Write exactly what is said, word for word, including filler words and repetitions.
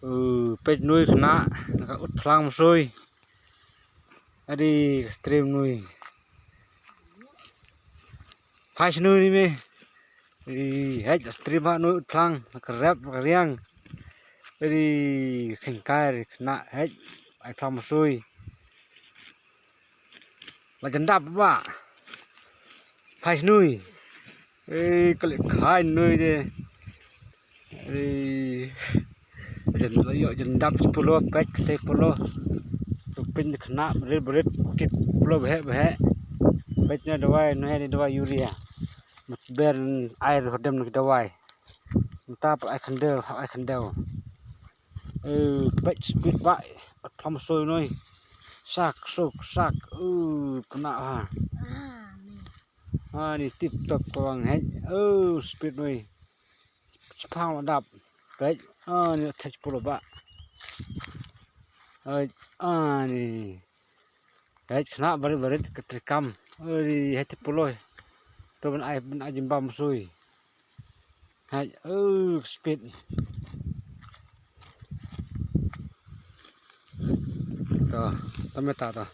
Peit nui khynnah, na ka ut phlang msui. Adi ka stream nui. Phai shnui ni me. Adi, hej, ka stream ha nui ut phlang, na ka rep, na ka riang. Adi, khengkai, khynnah, hej, ai phlang msui. La jandap ba. Phai shnui. Ei, kali khai nui de. Ei. Jan la ïoh jandap pulo, peit kate pulo. Pin khynnah berit berit kit pulo bheh bheh. Peit na dawai, na ni dawai urea. Mat ber ai hodem na dawai. Nta pa ai khandel, ai khandel. Eh, peit speed ba, at phlam soi noi. Sak, sok, sak. Uh, kena ha. Ah, ni tip top ko wang hej. Oh, speed noi. Chpang la dap. Peit. Ah, ni thej pulo ba. Hej, ah, ni. Hej, kena barit barit ka trikam. Oi, hej ti pulo. To ban ai, ban ai jimba msui. Hej, oh, speed. To, to meta to.